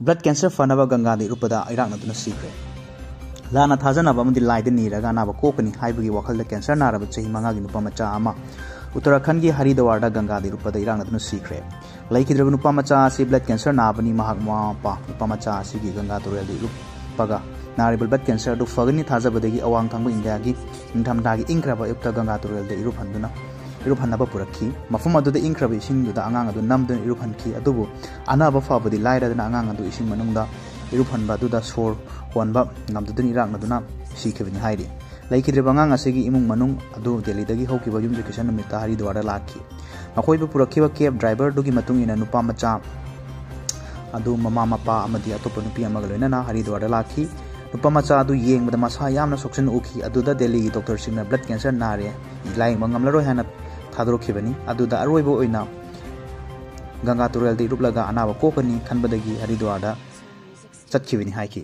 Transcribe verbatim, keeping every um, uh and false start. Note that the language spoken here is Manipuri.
ꯕ꯭ꯂꯗ ꯀꯦꯟꯁꯔ ꯐꯅꯕ ꯒꯪꯒꯥꯗ ꯏꯔꯨꯞꯄꯗ ꯏꯔꯥꯛꯅꯗꯨꯅ ꯁꯤꯈ꯭ꯔꯦ꯫ ꯂꯥꯟꯅ ꯊꯥꯖꯅꯕ ꯑꯃꯗꯤ ꯂꯥꯏꯗ ꯅꯤꯔꯒ ꯑꯅꯥꯕ ꯀꯣꯛꯀꯅꯤ ꯍꯥꯏꯕꯒꯤ ꯋꯥꯈꯜꯗ ꯀꯦꯟꯁꯔ ꯅꯥꯔꯕ ꯆꯍꯤ ꯃꯉꯥꯒꯤ ꯅꯨꯄꯥ ꯃꯆꯥ ꯑꯃ ꯎꯠꯇꯔꯥꯈꯟꯒꯤ ꯍꯔꯤꯗ꯭ꯋꯥꯔꯗ ꯒꯪꯒꯥꯗ ꯏꯔꯨꯞꯄꯗ ꯏꯔꯥꯛꯅꯗꯨꯅ ꯁꯤꯈ꯭ꯔꯦ꯫ ꯂꯩꯈꯤꯗ꯭ꯔꯕ ꯅꯨꯄꯥ ꯃꯆꯥ ꯑꯁꯤ ꯕ꯭ꯂꯗ ꯀꯦꯟꯁꯔ ꯅꯥꯕꯅꯤ꯫ ꯃꯍꯥꯛ ꯃꯃꯥ ꯃꯄꯥ ꯅꯨꯄꯥ ꯃꯆꯥ ꯑꯁꯤꯒꯤ ꯒꯪꯒꯥ ꯇꯨꯔꯦꯜꯗ ꯏꯔꯨꯞꯄꯒ ꯅꯥꯔꯤꯕ ꯕ꯭ꯂꯗ ꯀꯦꯟꯁꯔ ꯑꯗꯨ ꯐꯒꯅꯤ ꯊꯥꯖꯕꯗꯒꯤ ꯑꯋꯥꯡ ꯊꯪꯕ ꯏꯟꯗꯤꯌꯥꯒꯤ ꯅꯤꯡꯊꯝꯊꯥꯒꯤ ꯏꯪꯈ꯭ꯔꯕ ꯑꯌꯨꯛꯇ ꯒꯪꯒꯥ ꯇꯨꯔꯦꯜꯗ ꯏꯔꯨꯞꯍꯟꯗꯨꯅ ꯏꯔꯨꯞꯍꯟꯅꯕ ꯄꯨꯔꯛꯈꯤ꯫ ꯃꯐꯝ ꯑꯗꯨꯗ ꯏꯪꯈ꯭ꯔꯕ ꯏꯁꯤꯡꯗꯨꯗ ꯑꯉꯥꯡ ꯑꯗꯨ ꯅꯝꯗꯨꯅ ꯏꯔꯨꯞꯍꯟꯈꯤ꯫ ꯑꯗꯨꯕꯨ ꯑꯅꯥꯕ ꯐꯕꯗꯤ ꯂꯥꯏꯔꯗꯅ ꯑꯉꯥꯡ ꯑꯗꯨ ꯏꯁꯤꯡ ꯃꯅꯨꯡꯗ ꯏꯔꯨꯞꯍꯟꯕ ꯑꯗꯨꯗ ꯁꯣꯔ ꯍꯣꯟꯕ ꯉꯝꯗꯗꯨꯅ ꯏꯔꯥꯛꯅꯗꯨꯅ ꯁꯤꯈꯤꯕꯅꯤ ꯍꯥꯏꯔꯤ꯫ ꯂꯩꯈꯤꯗ꯭ꯔꯤꯕ ꯑꯉꯥꯡ ꯑꯁꯤꯒꯤ ꯏꯃꯨꯡ ꯃꯅꯨꯡ ꯑꯗꯨ ꯗꯦꯜꯂꯤꯗꯒꯤ ꯍꯧꯈꯤꯕ ꯌꯨꯝꯁꯀꯩꯁ ꯅꯨꯃꯤꯠꯇ ꯍꯔꯤꯗ꯭ꯋꯥꯔꯗ ꯂꯥꯛꯈꯤ꯫ ꯃꯈꯣꯏꯕꯨ ꯄꯨꯔꯛꯈꯤꯕ ꯀꯦꯕ ꯗ꯭ꯔꯥꯏꯚꯔꯗꯨꯒꯤ ꯃꯇꯨꯡ ꯏꯟꯅ ꯅꯨꯄꯥ ꯃꯆꯥ ꯑꯗꯨ ꯃꯃꯥ ꯃꯄꯥ ꯑꯃꯗꯤ ꯑꯇꯣꯞꯄ ꯅꯨꯄꯤ ꯑꯃꯒ ꯂꯣꯏꯅꯅ ꯍꯔꯤꯗ꯭ꯋꯥꯔꯗ ꯂꯥꯛꯈꯤ꯫ ꯅꯨꯄꯥ ꯃꯆꯥ ꯑꯗꯨ ꯌꯦꯡꯕꯗ ꯃꯁꯥ ꯌꯥꯝꯅ ꯁꯣꯛꯆꯟꯅ ꯎꯈꯤ꯫ ꯑꯗꯨꯗ ꯗꯦꯜꯂꯤꯒꯤ ꯗꯣꯛꯇꯔꯁꯤꯡꯅ ꯕ꯭ꯂꯗ ꯀꯦꯟꯁꯔ ꯅꯥꯔꯦ, ꯂꯥꯌꯦꯡꯕ ꯉꯝꯂꯔꯣꯏ ꯍꯥꯏꯅ ꯊꯥꯗꯣꯔꯛꯈꯤꯕꯅꯤ꯫ ꯑꯗꯨꯗ ꯑꯔꯣꯏꯕ ꯑꯣꯏꯅ ꯒꯪꯒꯥ ꯇꯨꯔꯦꯜꯗ ꯏꯔꯨꯞꯂꯒ ꯑꯅꯥꯕ ꯀꯣꯛꯀꯅꯤ ꯈꯟꯕꯗꯒꯤ ꯍꯔꯤꯗ꯭ꯋꯥꯔꯗ ꯆꯠꯈꯤꯕꯅꯤ ꯍꯥꯏꯈꯤ꯫